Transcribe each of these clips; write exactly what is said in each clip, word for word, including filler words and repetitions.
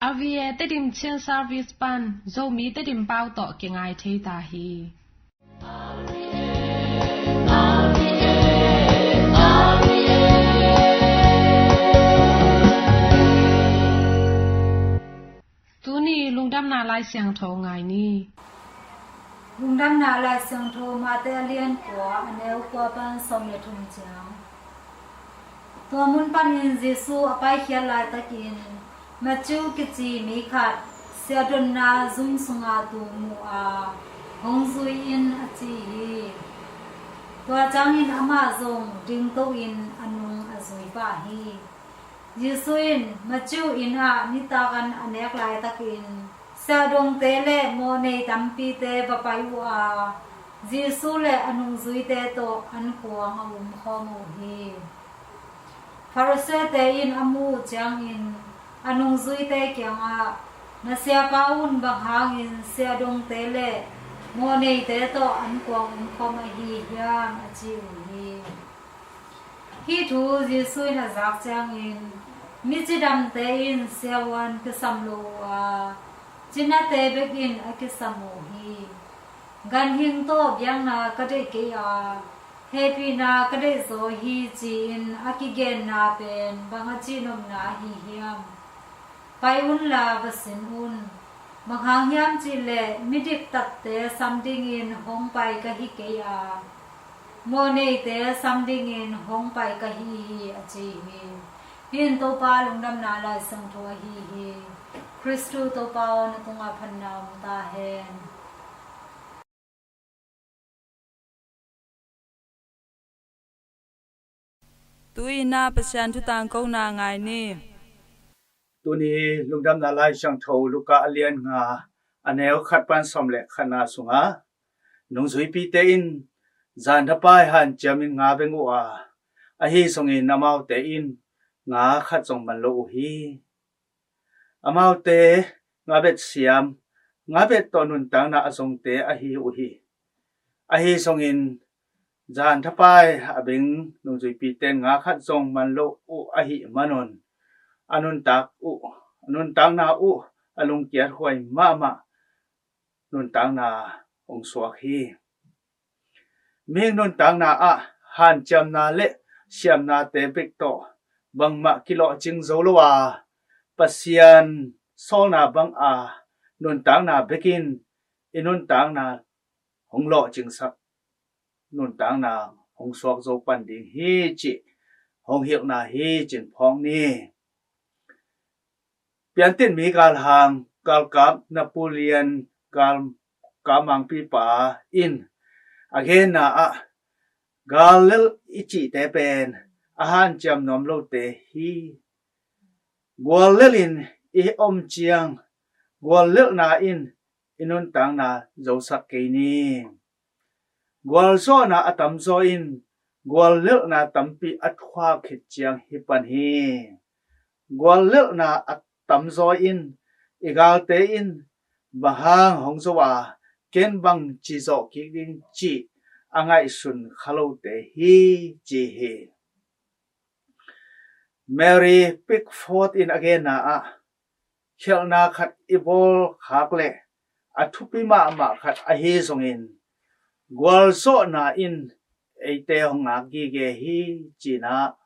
R V A Tedim Chin Service pan Zomi Tedim pau tawh kingai thei ta hi. Tuni lungdamna Lai Siangtho ngai ni. Lungdamna Lai Siangtho Mate a lian kua, a neu kua pan sawm le thum ciang. Tua mun panin Jesu a paikhiat laitakin Matthew kici mi khat siahdonna zum sunga tum mu a, hong zui in a ci hi. Tua ciangin amah zong dingto in a nung a zui pah hi. Jesu in Matthew inn ah nitak an a nek laitakin siahdongte le mawhnei tampite va pai uh a, Jesu le a nungzuite tawh an kuang a umkhawm uh hi. Pharisee-te in a mu uh ciangin a nungzuite kiangah, "Na siapa un bang hangin siahdongte le mawhneite tawh an kuang umkhawm ahi hiam?" a ci uh hi. Hih thu Jesu in a zak ciangin, "Mi cidamte in siavuan kisam lo uh a, cinate bek in a kisam uh hi. Ganhing tawh biakna ka deih kei a, hehpihna ka deih zaw hi," ci-in a kigenna pen bang a cihnopna ahi hiam? "Pai unla va sin un. Bang hang hiam cihleh midiktatte sam dingin hong pai ka hi kei a, mawhneite sam dingin hong pai ka hi hi," a ci hi. Hih in Topa Lungdamna Lai Siangtho ahi hi. Khristu Topa aw, na tungah phatna om ta hen. Tu-in ah Pasian thu tangkona ngai ni. Tuni Lungdamna Lai Siangtho Luka a lian nga, a neu khat pan sawm le khatna sungah, nungzuipite in zanthapai hanciamin nga beng uh a, ahi zongin amaute in nga khat zong man lo uh hi. Amaute nga bet siam, nga bet tawh nuntakna a zongte ahi uh hi. Ahi zongin zanthapai a beng nungzuipite in nga khat zong man lo uh ahih manun, a nuntak uh, a nuntakna uh a lungkiat huai mahmah nuntakna hong suak hi. Mihing nuntakna ah hanciamna le siamnate bek tawh bangmah kilawhcing zo lo a, Pasian sawlna banga nuntakna bekin i nuntakna hong lawhcingsak, nuntakna hong suak zo pan ding hi cih hong hilhna hi cin phawk ni. Piantin mi galhang, galkap Napoleon, galkap mangpipa in a genna ah, gal lel i cihte pen a hanciam nuam lote hi. Gual lel in i om ciang, gual lelna in i nuntakna zosak kei ni. Gualzawhna a tamzaw in guallelhna tampi a thuak khit ciang hi pan hi. Guallelhna a tamzaw in i galte in bang hang hong zo a, ken bang ci zawh kik ding cih a ngaihsun kha lote hi, ci hi. Mary Pickford in a genna ah, khialhna khat i bawl khak leh a thupi mahmah khat ahi zongin, gualzawhna in eite hong ngak gige hi, ci-in ah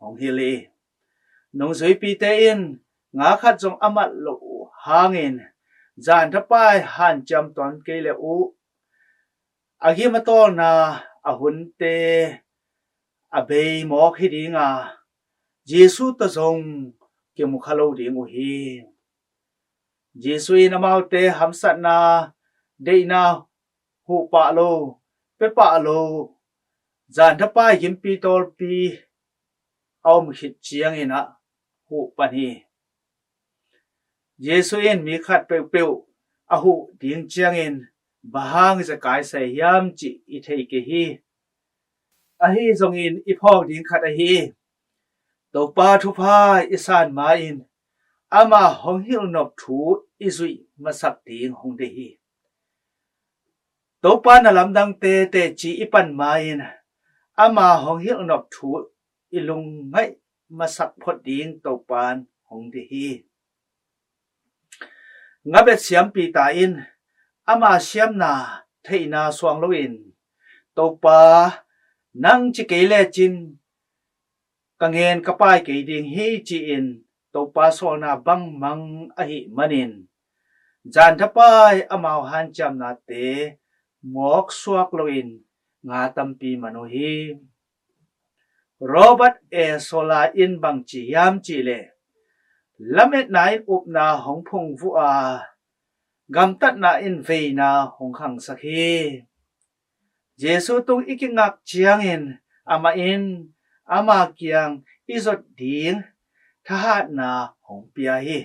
hong hilh hi. Nungzuipite in nga khat zong a mat loh uh hangin, zanthapai hanciam tawn kei le uh, a gim a tawlna a hunte a bei mawk hi ding a, Jesu tawh zong kimu kha lo ding uh hi. Jesu in amaute hamsatna, deihna huh pah lo, pia pah lo, zanthapai gimpi tawlpi a om khit ciangin ah huh pan hi. Jesu in mi khat peuhpeuh a huh ding ciangin bang hang zekai sa hiam cih i thei kei hi. Ahi zongin i phawk ding khat ahi hi. Topa thupha i san ma-in ama hong hilhnop thu i zuih masak ding hong deih hi. Topa na lamdangte teci i pan ma-in ama hong hilhnop thu i lungngaih masak phot ding Topa in hong deih hi. Ngabet siampi ta in ama siamna theihna suang loin, "Topa, nang ci kei lecin ka ngen ka pai kei ding hi," ci-in Topa sawlna bangmang ahih manin, zanthapai amau hanciamnate mawksuak loin nga tampi man uh hi. Robert A. Sola in bang ci hiam cih leh, lametna in upna hong phungvuh a, gamtatna in veina hong khangsak hi. Jesu tung i kingak ciangin amah in ama kiang i zot ding thahatna hong pia hi.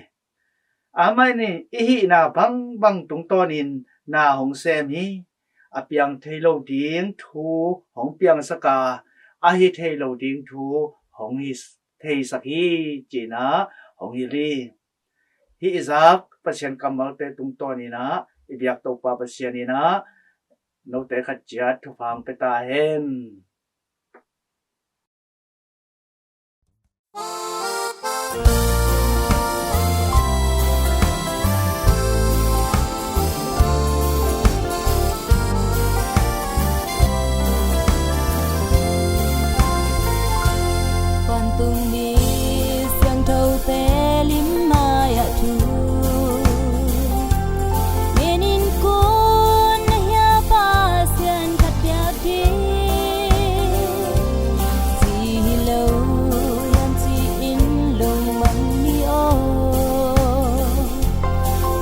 Amah in i hihna bangbang tungtawnin na hong sem hi. A piang thei lo ding thu hong piangsak a, a hi thei lo ding thu hong hi theisak hi, ci-in ah hong hilh hi. Hih i zak Pasian kammalte tungtawnin ah i biak Topa Pasian in ah note khat ciat thupha hong pia ta hen. Vantungmi siangthote lim mai-ah thu, ngenin kun na hia Pasian khat piak ding, ci hi lo hiam ci-in lungmang ni aw.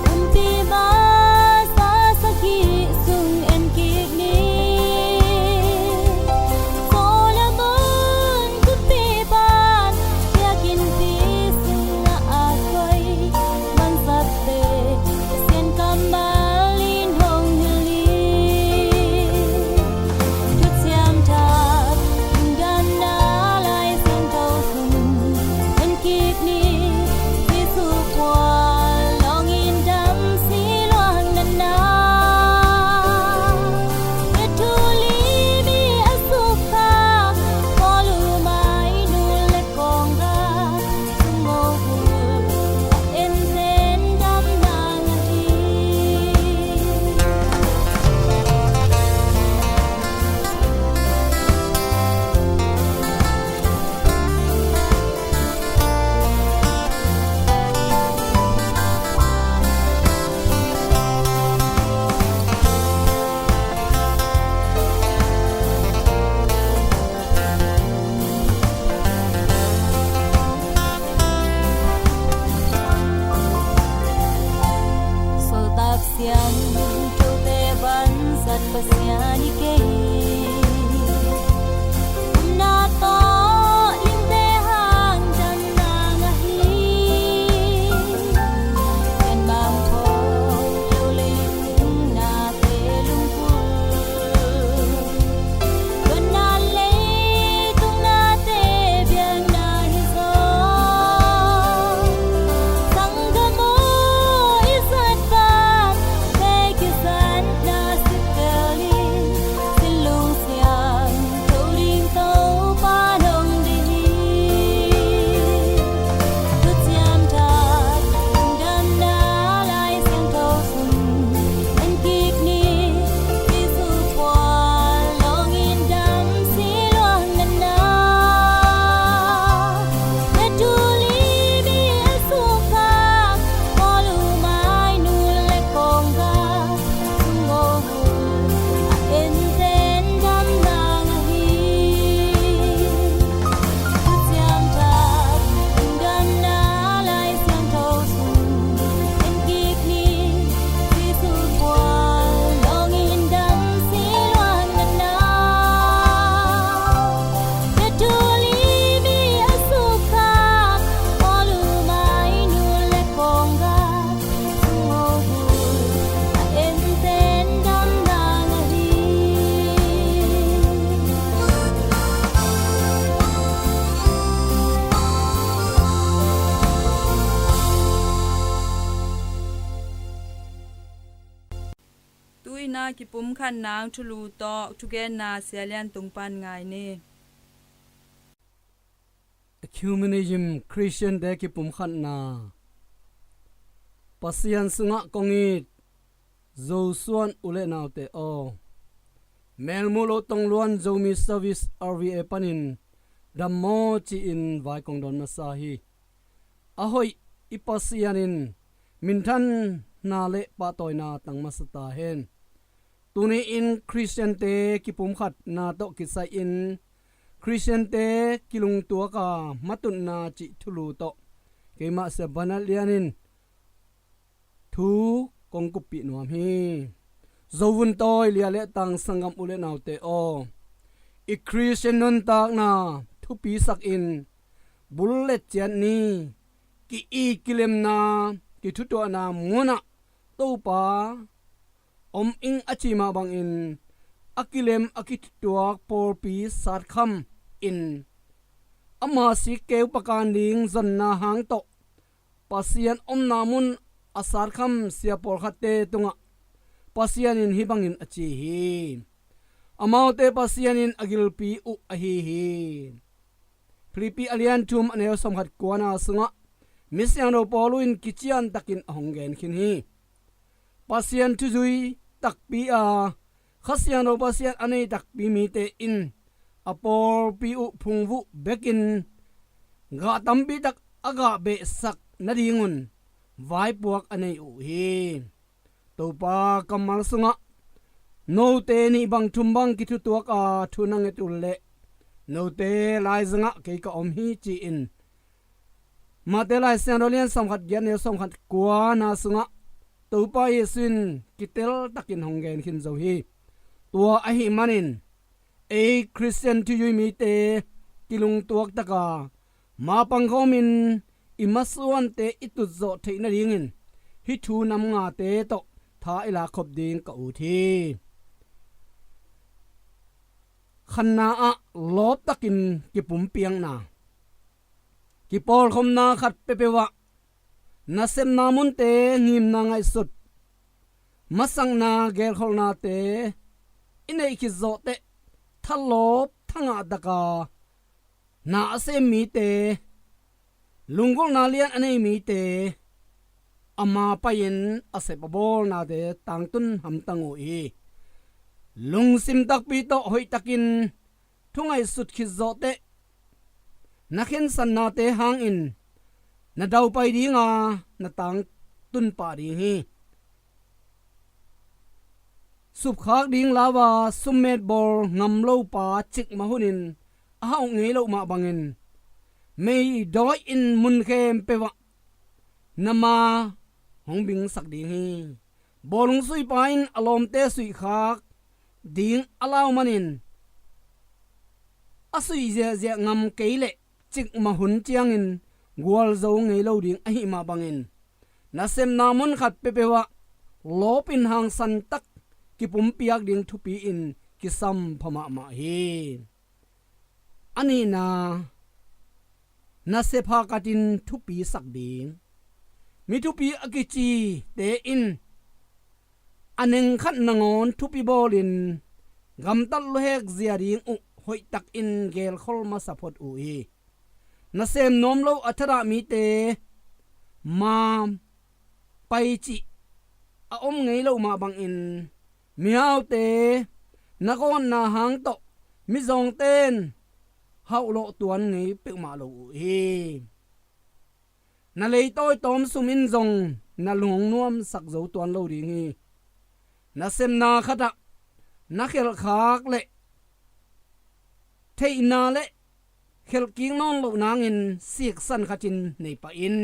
Kumpi masa sagih sung en kik ni. Solomon kumpipa'n biakinnpi sungah a koi mansatte Pasian kammal in hong hilh hi. Thuciam Thak lungdamna Lai Siangtho sung en kik ni. Jesu khual lawngin dam si luang natna. Bethlehem i a sukkhak Paul uh mai nu le kongga. Sawltak siangthote vansat Pasian hi kei. Upna tawh lingte hang damna ngah hi. Ken bang thawi lo lei lungna te lungput. Luanna leitung nate biakna hi zaw. Sanggam aw, i zatpate kizatna sittel in, sinlung siangtho ding Topa nong deih hi. Thuciam Thak lungdamna Lai Siangtho sung en kik ni. Jesu khual lawngin dam si luang natna. Bethlehem i a sukkhak Paul uh mai nu le kongga. Sungawh hun a enten damna ngah hi. Thuciam Thak lungdamna Lai Siangtho sung en kik ni. Jesu khual lawngin dam si luang natna. Bethlehem i a sukkhak Paul uh mai nu le kongga. Sungawh hun a enten damna ngah hi. Tu-in ah kipumkhatna thulu tawh thugenna Sia Lian Tung pan ngai ni. Ecumenism, Khristiante kipumkhatna. Pasian sungah kong it Zosuan u le naute aw, Melmuh lo tongluan Zomi Service R V A panin dammaw ci-in vai kong dawn masa hi. A hoih i Pasian in minthanna le pahtawina tang masa ta hen. Tuni in Khristiante kipumkhatna tawh kisai-in Khristiante kilungtuaka matutna cih thulu tawh keimah Sia Banat Lian in thu kong kuppih nuam hi. Zovun tawi lia le tang sanggam u le naute aw, i Khristian nuntakna thupisakin bullet ciat ni ki-it kilemna kithutuahna munah Topa om ing a ci mah bangin a kilem a kithutuak pawlpi satkham in ama sik keu pakan ding zonna hang tawh Pasian omna mun a satkham sia pawlkhatte tungah Pasian in hih bangin a ci hi. Amaute Pasian in a gilpi uh ahi hi. Philippi a lian thum a neu sawmkhat kuana sungah misiangtho Paulu in kiciantakin a hong gen khin hi. Pasian thuzui takpi a Kha Siangtho Pasian a nei takpi mite in a pawlpi uh phungvuh bekin gah tampi tak a gah behsak nadingun vaipuak a nei uh hi. Topa kammal sungah note nih bang thum bang kithutuak a thu na nget uh leh note laizangah kei ka om hi ci-in Mate Lai Siangtho lian sawmkhat giat neu sawmkhat kuana sungah Topa Jesu in kitel takin hong gen khin zo hi. Tua ahih manin ei Khristian thuzui mite kilungtuak taka ma pangkhawmin i masuante i tutzawh theih nadingin hih thu nam ngate tawh tha i lak khop ding ka ut hi. Khanna ah lawptakin kipumpiakna, kipawlkhopna khat peuhpeuh ah nasepna munte ngimna ngaihsut, masakna gelkholhnate i neih khit zawh teh thalawp thangah taka na a sem mite, lunggulhna lian a nei mite ama pai-in a sep a bawlnate tangtun hamtang uh hi. Lungsim takpi tawh hoihtakin thu ngaihsut khit zawh teh na khensatnate hangin na daupai dinga na tangtun pah ding hi. Supkhak ding lauva summet bawl ngam lopa cikmah hunin a hauh ngei loh mah bangin meidawi in mun khempeuh ah na ma hong bingsak ding hi. Bawlung suipa in a lawmte suihkhak ding a lau manin a suih ziahziah ngam kei leh cikmah hun ciangin gualzo ngei lo ding ahih mah bangin nasepna mun khat peuhpeuh ah lawpin hangsan tak kipumpiak ding thupi in kisam pha mahmah hi. A nihna, nasep hakatin thupi sak ding. Mi thupi a kicite in a neng khat nangawn thupi bawlin gamtat luhek zia ding uh hoihtakin gelkhol masa phot uh hi. Nasem nuam lo a thadah mite ma pai cih a om ngei loh mah bangin mihaute na gawtna hang tawh mizawngte in hauhlawh tuan ngei peuhmah lo uh hi. Na leitawi tawm sum in zong na lung nuamsak zo tuan lo ding hi. Nasepna khatah na khelhkhak leh theihna le khelhkik nawn loh nangin siksan khatin nei pah in.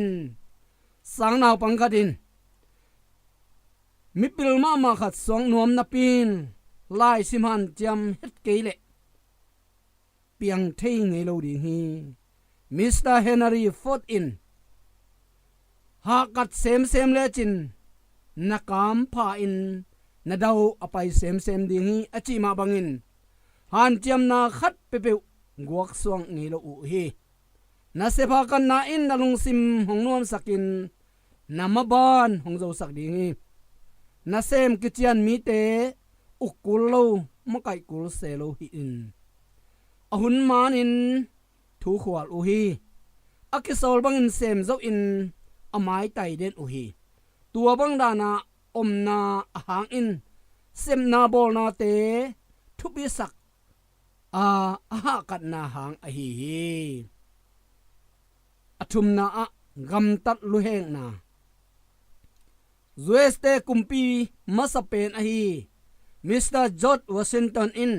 Sang naupang khat in mipil mahmah khat suak nuam napi in laisim hanciam het kei leh piang thei ngei lo ding hi. Mister Henry Ford in hahkat semsem lecin na kam pha in na dau a pai semsem ding hi a cih mah bangin hanciamna khat peuhpeuh guaksuak ngei lo uh hi. Nasep hakatna in na lungsim hong nuamsakin na maban hong zosak ding hi. Nasem kician mite uk kul lo makaih kul se lo hi in a hun manin thu khual uh hi. A kisawl bangin sem zoin a maitai den uh hi. Tua bang dana omna a hangin sepna bawlnate thupisak a, a hahkatna hang ahi hi. A thumna ah gamtat luhekna. U S te kumpi masa pen ahi Mister George Washington in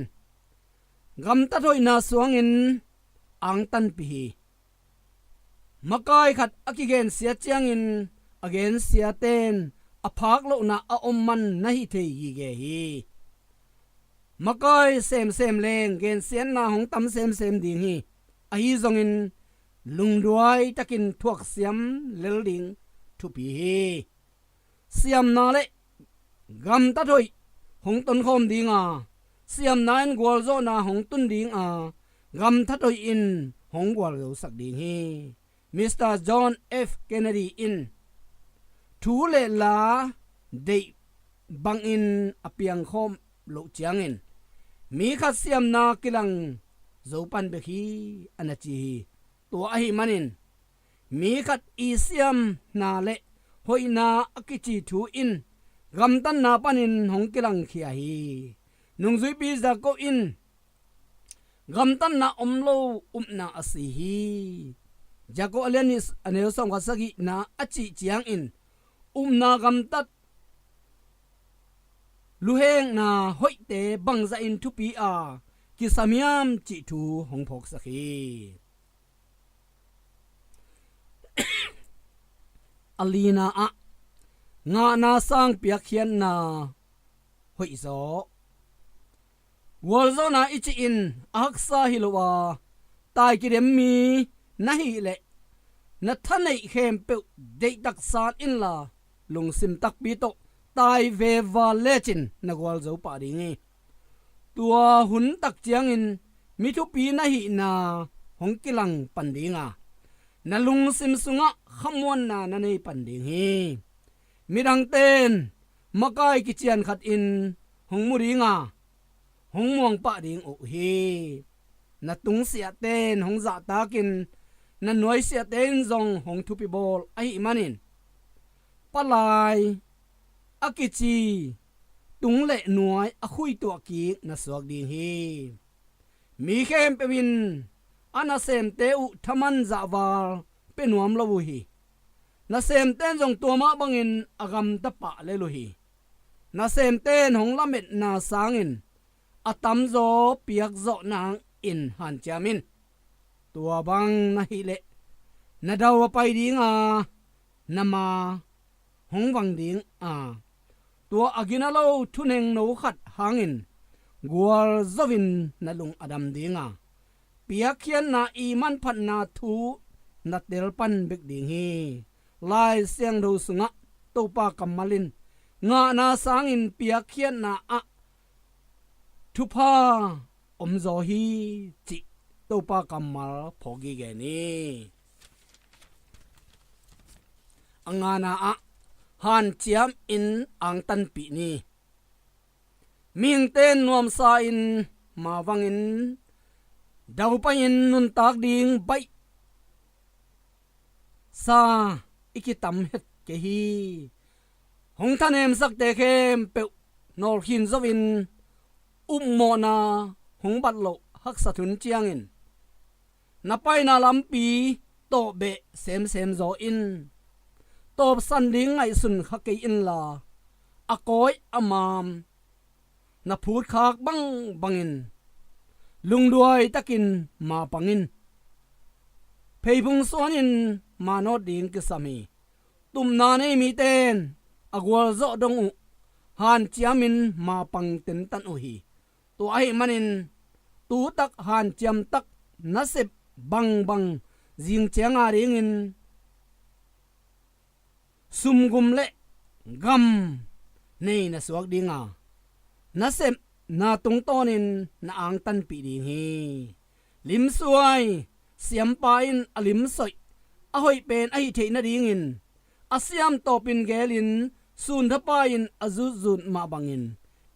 gamtat hoihna suangin angtanpih hi. Makai khat a kigensia ciangin a gensiaten a phak lohna a om man na hi thei gige hi. Makai semsem leng gensiatna hong tam semsem ding hi. Ahi zongin lungduai takin thuaksiam lel ding thupi hi. Siamna le gamtat hoih hong tonkhawm dinga, siamna in gualzawhna hong tun dinga, gamtat hoih in hong gualzosak ding hi. Mister John F Kennedy in thu le la deih bangin a piangkhawm loh ciangin mi khat siamna kilang zo pan bek hi, a na ci hi. Tua ahi manin mi khat i siamna le hoihna a kici thu in gamtatna panin hong kilangkhia hi. Nungzuipi Jacob in gamtatna om lo upna a si hi. Jacob a lian nih a neu sawmkhat sagihna a cih ciangin upna gamtat luhekna hoihte bangzahin thupi a kisam hiam cih thu hong phawksak hi. A lina ah ngahna sang piakkhiatna hoihzaw. Gualzawhna i cih in a haksa hi lo a, tai kidem mi na hih leh na thaneih khempeuh deihtak san inla lungsim takpi tawh tai veva lecin na gualzo pah ding hi. Tua hun tak ciangin mi thupi na hihna hong kilang pan dinga, na lungsim sungah khamuanna na nei pan ding hi. Midangten makai kician khatin hong mu dinga, hong muang pah ding uh hi. Na tungsiahten hong zahtakin na nuaisiahten zong hong thupi bawl ahih manin palai a kici tung le nuai a khuituah kik na suak ding hi. Mi khempeuh in a nasemte uh thaman zahval pia nuam lo uh hi. Nasemten zong tua mah bangin a gamta pah lel uh hi. Nasemten hong lametna sangin a tamzaw piakzawh nangin hanciam in. Tua bang na hih leh na dau a pai dinga, na ma hong vang ding a, tua a gina lo thunengno khat hangin gualzo in na lung a dam dinga, piakkhiatna i manphatna thu na tel pan bek ding hi. Lai Siangtho sungah Topa kammal in ngahna sangin piakkhiatna ah thupha omzaw hi cih Topa kammal phawk gige ni. A ngana ah hanciam in angtanpih ni. Mihingte in nuamsa in mavangin daupai in nuntak ding baih sa i kitam het kei hi. Hong thanemsakte khempeuh nawlkhin zo in upmawhna hong bat loh haksat hun ciangin na paina lampi tawhbeh semsem zaw in, tawpsan ding ngaihsun kha kei inla, a kawi a maam na phutkhak bangbangin lungduai takin mapang in. Pheiphung suanin manawt ding kisam hi. Tupna nei mite in a gualzawh dong uh hanciamin mapang tentan uh hi. Tua ahih manin tutak hanciamtak nasep bangbang zingcianga dingin sumgum le gam nei na suak dinga, nasepna tungtawnin na angtanpih ding hi. Limsuai siampa in a limsoih a hoih pen ahi theih nadingin a siamtawpin gelin sunthapai in a zutzut mah bangin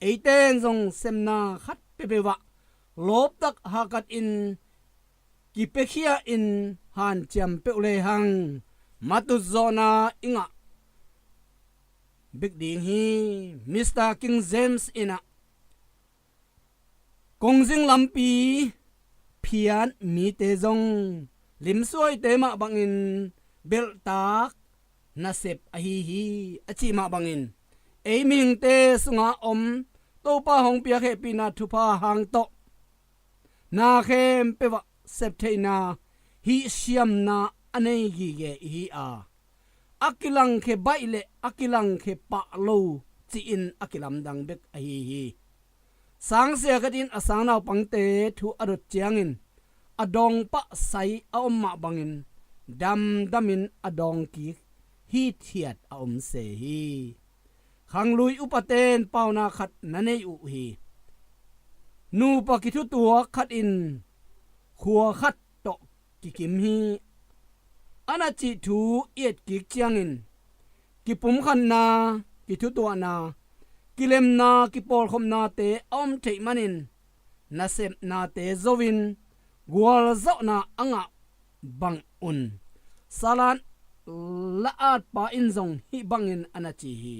eite in zong sepna khat peuhpeuh ah lawptak hahkat in kipiakhia in hanciam peuh lehang matutzawhna i ngah bek ding hi. Mister King James in ah, kongzing lampi phiat mite zong limsuaite mah bangin belhtak nasep ahi hi, a cih mah bangin, ei mihingte sunga om Topa hong piak hehpihna thupha hang tawh na khempeuh ah septheihna, hihsiamna a nei gige ihi a, a kilangkhia baih le a kilangkhia pah lo ci-in a kilamdang bek ahi hi. Sangsia khat in a sangnaupangte thu a dot ciangin, a dawngpah sai a om mah bangin, damdamin a dawngkik hithiat a om se hi. Khanglui upaten pauna khat na nei uh hi. Nupa kithutuak khat in khua khat tawh kikim hi, a na cih thu i etkik ciangin, kipumkhatna, kithutuahna, kilemna, kipawlkhopnate a om theih manin, nasepnate zo-in gualzawhna a ngah bangun, Salat la-atpa in zong hih bangin a na ci hi.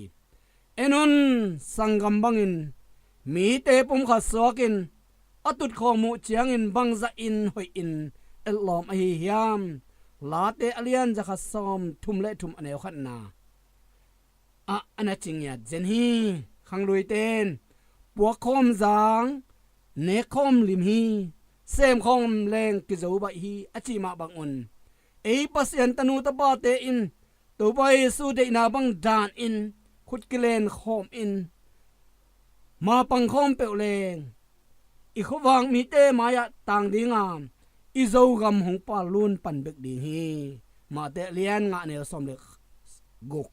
En un, sanggam bangin mite pumkhat suakin a tutkhawm uh ciangin bangzahin hoihin etlawm ahi hiam? Late a lian za khat sawmthum le thum, a neu khatna ah a na ci ngiat zen hi. Khangluite in puakkhawm zang, nekkhawm lim hi, semkhawm leng kizo baih hi, a cih mah bangun, ei Pasian tanu tapate in Topa Jesu deihna bang danin khut kilenkhawmin mapangkhawm peuh leng, i khuavak mite mai-ah tang dinga, i Zogam hong palun pan bek ding hi. Mate a lian nga, a neu sawm le guk.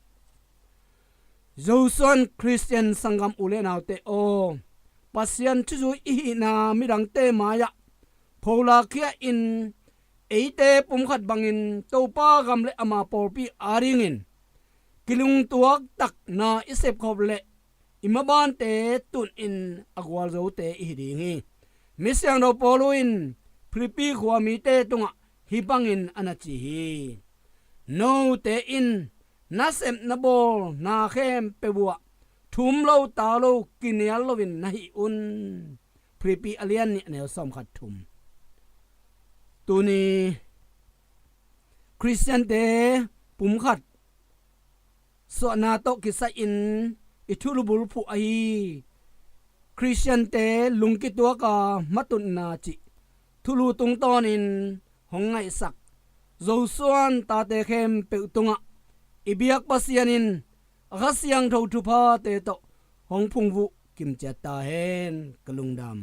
Zosuan Khristian sanggam u le naute aw, Pasian thuzui i hihna midangte mai-ah pholakkhia-in, eite pumkhat bangin Topa gam le ama pawlpi adingin kilungtuak takna i sepkhop leh, i mabante tunin a gualzote i hi ding hi. Misiangtho Paulu in Philippi khua mite tungah hih bangin a na ci hi. Note in nasepna bawl na khempeuh uh ah thum lo ta lo, kinial loin na hih un. Philippi a lian nih, a neu sawmkhat, thum. Tuni Khristiante pumkhat suahna tawh kisai-in i thulu bulphuh ahi Khristiante lungkituak a matutna cih thulu tungtawnin hong ngaihsak Zosuan tate khempeuh tungah i biak Pasian in a Kha Siangtho thuphate tawh hong phungvuh kimciat ta hen. Ka lungdam.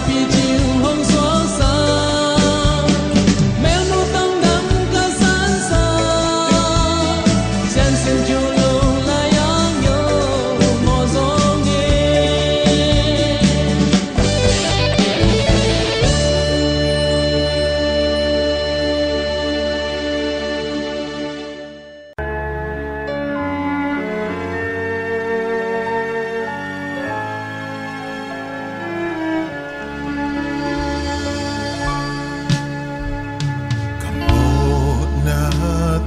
Picing hong suaksa, melmu tangdam ka sansa, siansin cu lung layang yo mawzong e. Ka mawhna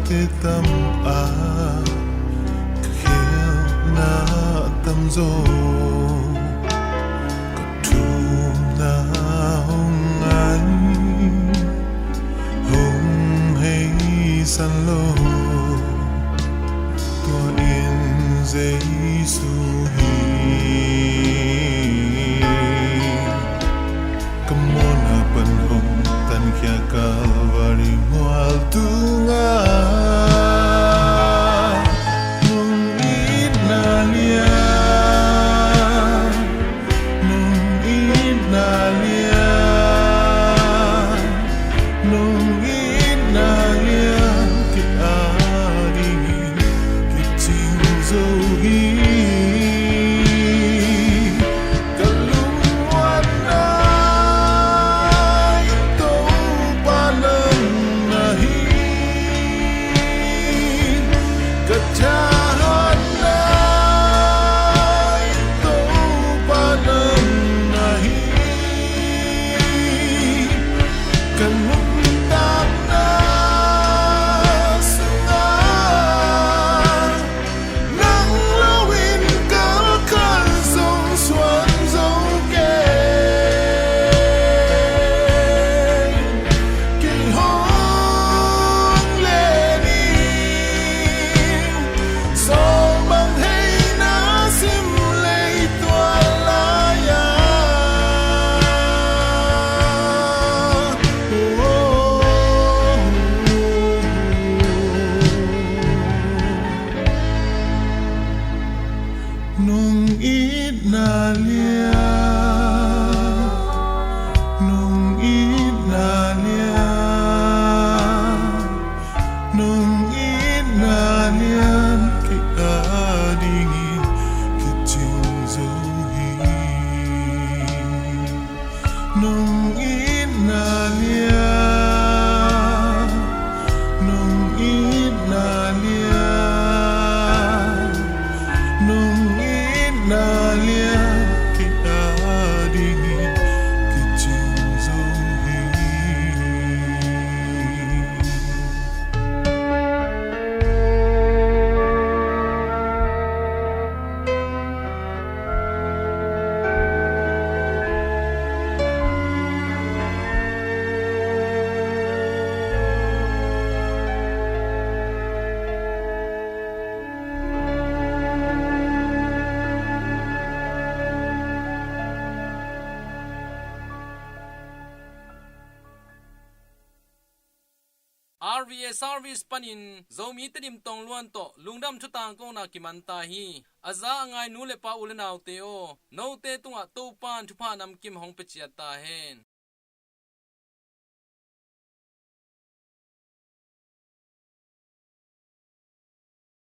te tam a, ka khelhna tam zaw, ka thumna hong ngai, hong heisan lo, tua in Jesu hi. Ka mawhna pan hong tankhia Kalvari mual tungah, nong itna lian, nong itna lian, nong itna lian, kei a dingin kicing zo hi. Ka lungmuan ai Topa nang na hi. Ka thahatna ai Topa nang na hi. Ka nuntakna sungah nang lo in kalkal zong suan zo kei. Kei hong len in sawm bang hei na sim lei tuan lai-a. Nong itna lian, nong itna lian, nong itna lian, kei a dingin kicing zo hi. Nong itna lian, nong itna lian, nong itna lian, kei a dingin kicing zo hi. R V A service panin Zomi Tedim tongluan tawh lungdam thutangkona kiman ta hi. A za a ngai nu le pa u le naute aw, note tungah Topan thupha namkim hong pia ciat ta hen.